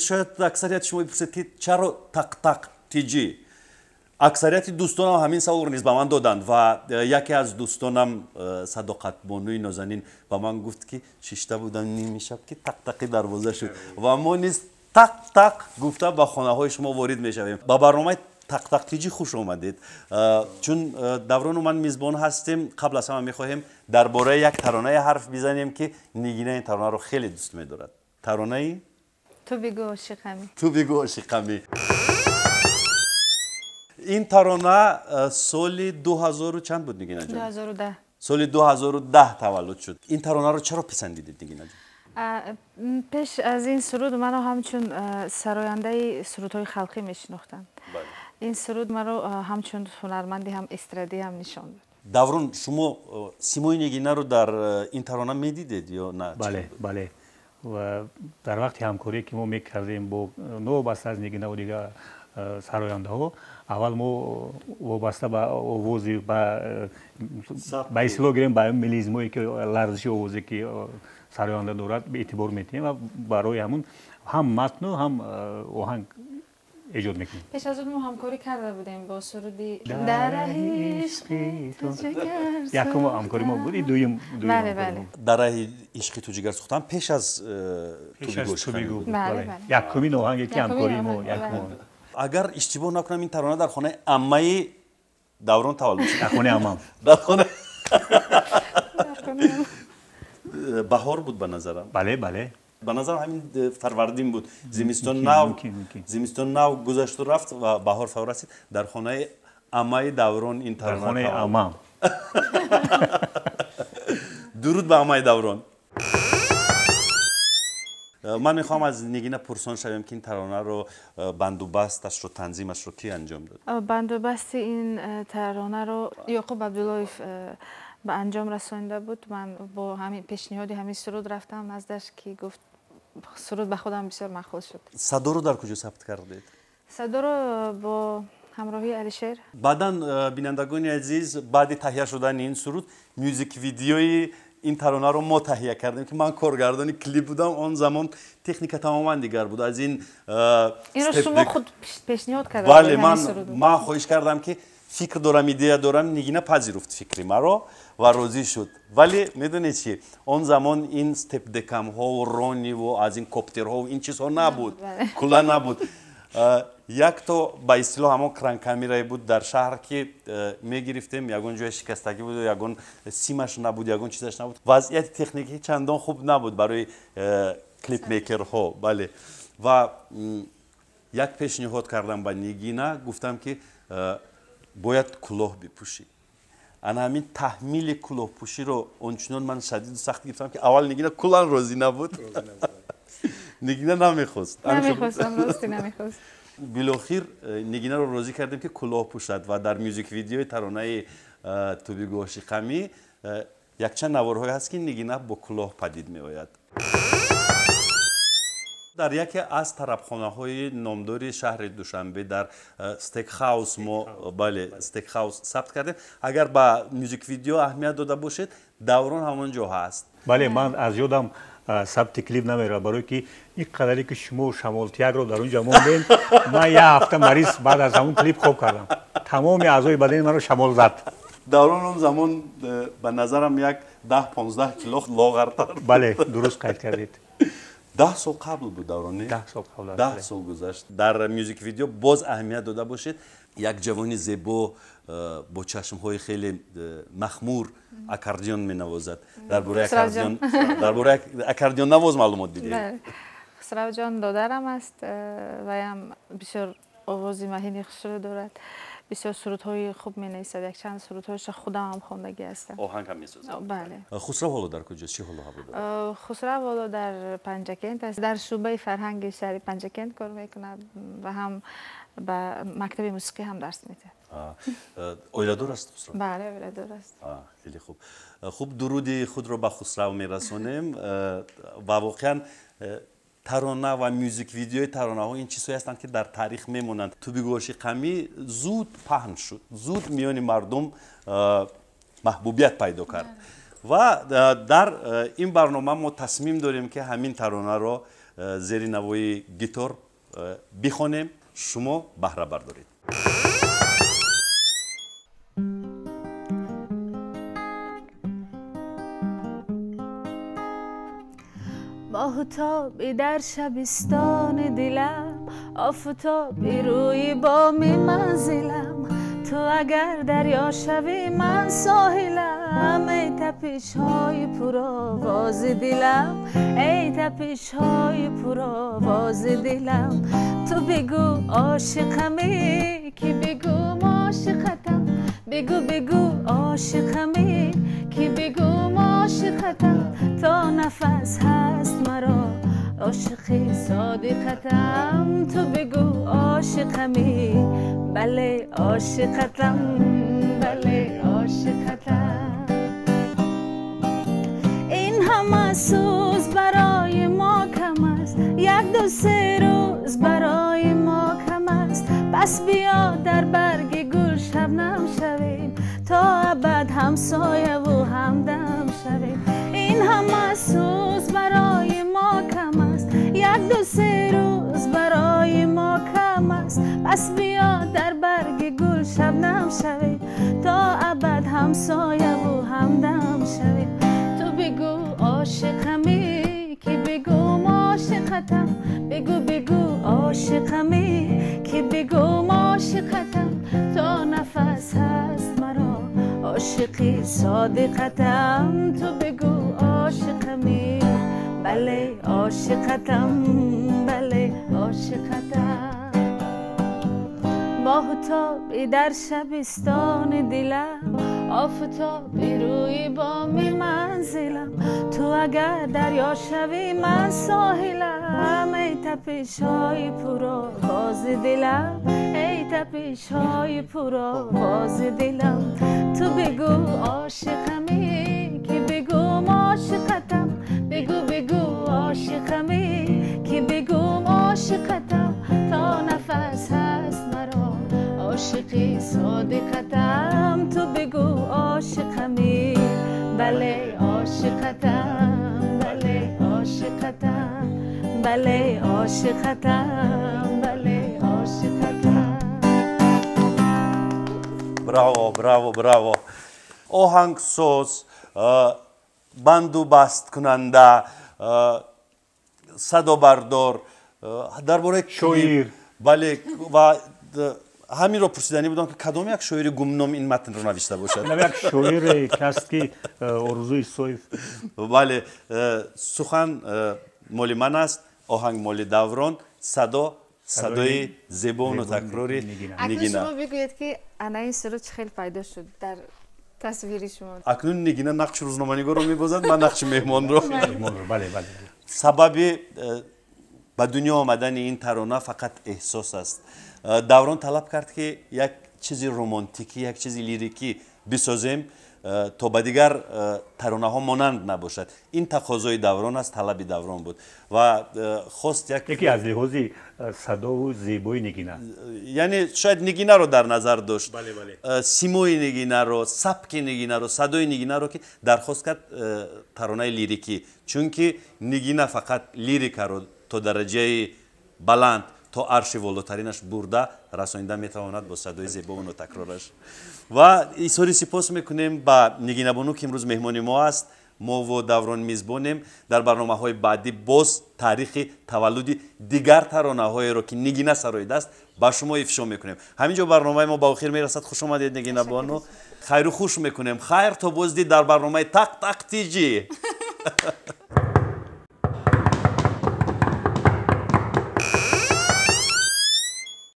Шояд аксарияти шумо бипурсед, ки чаро Тақ-тақ ТЖ. Аксарияти дӯстонам ҳамин саволро низ ба ман доданд ва яке аз дӯстонам, Садоқатбонуи нозанин, ба ман гуфт, ки шишта будам ними шаб, ки тақтақи дарвоза шуд ва мо низ тақ-тақ гуфта ба хонаҳои шумо ворид мешавем. Ба барномаи Тақтақ ТЖ хуш омадед. Чун Даврону ман мизбон ҳастем, қабл аз ҳама мехоҳем дар бораи як таронае ҳарф бизанем, ки Нигина ин таронаро хеле дӯст медорад. Таронаи «Ту бигӯ ошиқами». «Ту бигӯ ошиқами». Ин тарона соли дуҳазору чанд буд, Нигинаҷон? 2010. Соли 2010 таваллуд шуд. Ин таронаро чаро писандидед, Нигинаҷон? Пеш аз ин суруд маро ҳамчун сарояндаи сурудҳои халқӣ мешинохтанд. Ин суруд маро ҳамчун ҳунарманди ҳам эстрадӣ ҳам нишон дод. Даврон, шумо симои Нигинаро дар ин тарона медидед ё на? Бале, ва дар вақти ҳамкорие, ки мо мекардем бо новобаста аз Нигинаву дигар сарояндаҳо, аввал мо вобаста ба овози, ба истилоҳ гирем, ба мелизмое, ки ларзиши овозе, ки сароянда дорад, эътибор метиҳем ва барои ҳамун ҳам матну ҳам оҳанг эҷод мекунем. Пеш аз он мо ҳамкорӣ карда будем бо суруди «Дар раҳи ишқи ту ҷигар». Якум ҳамкори мо буд, дуюм. Бале. «Дар раҳи ишқи ту ҷигар сӯхтам» пеш аз «Ту бигӯ». Якумин оҳанге, ки ҳамкории мо. Агар иштибоҳ накунам, ин тарона дар хонаи аммаи Даврон таваллуд шуд. Дар хонаи аммам. Дар хона баҳор буд, ба назарам. Бале. Ба назарам, ҳамин фарвардин буд, зимистон нав, зимистон нав гузашту рафт ва баҳор фаро расид. Дар хонаи аммаи Даврон ин тарона. Дар хонаи аммам. Дуруд ба аммаи Даврон. Ман мехоҳам аз Нигина пурсон шавем, ки ин таронаро бандубасташро, танзимашро кӣ анҷом дод? Бандубасти ин таронаро Ёқуб Абдуллоев ба анҷом расонида буд. Ман бо ҳамин пешниҳоди ҳамин суруд рафтам наздаш, ки гуфт, суруд ба худам бисёр маъқул шуд. Садоро дар куҷо сабт кардед? Садоро бо ҳамроҳии Алишер. Баъдан, бинандагони азиз, баъди таҳия шудани ин суруд, мюзик видеои ин таронаро мо таҳия кардем, ки ман коргардони клип будам. Он замон техника тамоман дигар буд аз ин. Инро шумо худ пешниҳод карда? Бале, ман хоҳиш кардам, ки фикр дорам, идея дорам. Нигина пазируфт фикри маро ва розӣ шуд. Вале медонед чи, он замон ин степдекамҳову рониву аз ин коптерҳову ин чизҳо набуд, кулла набуд. Якто, ба истилоҳ, ҳамон кран-камерае буд дар шаҳр, ки мегирифтем. Ягон ҷоя шикастагӣ буд, ягон симаш набуд, ягон чизаш набуд. Вазъияти техникӣ чандон хуб набуд барои клипмейкерҳо. Бале, ва як пешниҳод кардам ба Нигина, гуфтам, ки бояд кулоҳ бипӯшӣ. Ана ҳамин таҳмили кулоҳпӯширо ончунон ман шадиду сахт гирифтам, ки аввал Нигина куллан розӣ набуд, Нигина намехост. Намехостам, рости намехост. Билохир Нигинаро розӣ кардем, ки кулоҳ пӯшад ва дар мюзик видеои таронаи «Ту бигӯ ошиқамӣ» якчанд наворҳое ҳаст, ки Нигина бо кулоҳ падид меояд. Дар яке аз тарабхонаҳои номдори шаҳри Душанбе, дар Стекхаус мо, бале, Стекхаус сабт кардем. Агар ба мюзик видео аҳамият дода бошед, Даврон ҳамон ҷо ҳаст. Бале, ман аз ёдам сабти клип намерад, барое ки ин қадаре ки шумо шамолтиякро дар он ҷо мондем, ман як ҳафта мариз баъд аз ҳамон клип хоб кардам. Тамоми аъзои бадани маро шамол зад. Даврон он замон, ба назарам, як 10-15 кило лоғартар. Бале, дуруст қайд кардед. 10 сол қабл буд, Даврон, не? 10 сол қабл. 10 сол гузашт. Дар мюзик видео боз аҳамият дода бошед, як ҷавони зебо бо чашмҳои хеле махмур аккордеон менавозад. Дар бораи аккордеон, дар бораи аккордеоннавоз маълумот бидиҳед. Хусравҷон додарам аст. Ваям бисёр овози маҳини хушрӯ дорад, бисёр сурудҳои хуб менависад. Якчанд сурудҳояшро худам ҳам хондагӣ ҳастам. Оҳанг ҳам месозад? Бале. Хусрав ҳоло дар куҷост, чӣ ҳолу ҳаво дорад? Хусрав ҳоло дар Панҷакент аст, дар шӯъбаи фарҳанги шаҳри Панҷакент кор мекунад ва ҳам ба мактаби мусиқӣ ҳам дарс медиҳад. Оиладор аст Хусрав? Бале, оиладор аст. Хеле хуб. Хуб, дуруди худро ба Хусрав мерасонем. Ва воқеан тарона ва мюзик видеои таронаҳо ин чизҳое ҳастанд, ки дар таърих мемонанд. «Ту бигӯ ошиқамӣ» зуд паҳн шуд, зуд миёни мардум маҳбубият пайдо кард ва дар ин барнома мо тасмим дорем, ки ҳамин таронаро зери навои гитор бихонем, шумо баҳра бардоред. ماهتابی در شبستان دلم، آفتابی روی بام منزلم، تو اگر دریا شوی من ساحلم، ای تپش های پرآواز دلم، ای تپش های پرآواز دلم، تو بگو عاشقمی که بگو عاشقتم، بگو بگو عاشقمی که بگو عاشقتم، تا نفس هست مرا عاشقی صادقتم، تو بگو عاشقمی بله عاشقتم، بله عاشقتم. این همه سوز برای ما کم است، یک دو سه روز برای ما کم است، پس بیا در برگ گل شبنم شویم، تا ابد همسایه و همدم شویم. این همه سوز برای ما کم است، یک دو سه روز برای ما کم است، پس بیا در برگ گل شبنم شویم، تا ابد همسایه و همدم شویم. تو بگو عاشقمی که بگو عاشقتم، بگو بگو عاشقمی که بگو عاشقتم، تا نفس هست مرا عاشقی صادقتم، تو بگو عاشقمی بله عاشقتم، بله عاشقتم. ماهتابی در شبستان دلم، آفتابی روی بام منزلم، تو اگر دریا شوی من ساحلم، ای تپش های پرآواز دلم، ای تپش های پرآواز دلم، تو بگو عاشقمی که بگو عاشقتم، بگو بگو عاشقمی که بگو عاشقتم، تا نفس هست مرا عاشقی صادقتم، تو بگو عاشقمی بله عاشقتم، بله عاشقتم، بله عاشقتم، بله عاشقتم. براو براو براو. оҳангсоз, банду басткунанда, садобардор, дар бораи шоир. Бале, ва ҳаминро пурсиданӣ будам, ки кадом як шоири гумном ин матнро навишта бошад. Як шоире ҳаст, ки Орзу Исоев. Бале, сухан моли ман аст, оҳанг моли Даврон, садо садои зебону нотакрори Акнун Нигина. Шумо бигӯед, ки ана ин суруд чӣ хел пайдо шуд дар тасвири шумо? Акнун Нигина нақши рӯзноманигорро мебозад, ман нақши меҳмонро. Бале, бале. Сабаби ба дунё омадани ин тарона фақат эҳсос аст. Даврон талаб кард, ки як чизи романтикӣ, як чизи лирикӣ бисозем, то ба дигар таронаҳо монанд набошад. Ин тақозои Даврон аст, талаби Даврон буд ва хост як яке аз лиҳози садову зебои Нигина. Яъне шояд Нигинаро дар назар дошт, симои Нигинаро, сабки Нигинаро, садои Нигинаро, ки дархост кард таронаи лирикӣ, чунки Нигина фақат лирикаро то дараҷаи баланд, то арши волотаринаш бурда расонида метавонад бо садои зебову нотакрораш. Ва изҳори сипос мекунем ба Нигинабону, ки имрӯз меҳмони мо аст. Мо Даврон мизбонем. Дар барномаҳои баъдӣ боз таърихи таваллуди дигар таронаҳоеро, ки Нигина сароидааст, ба шумо ифшо мекунем. Ҳамин ҷо барномаи мо ба охир мерасад. Хуш омадед, Нигинабону. Хайру хуш мекунем. Хайр, то боздид дар барномаи Тақ Тақ Тиҷӣ.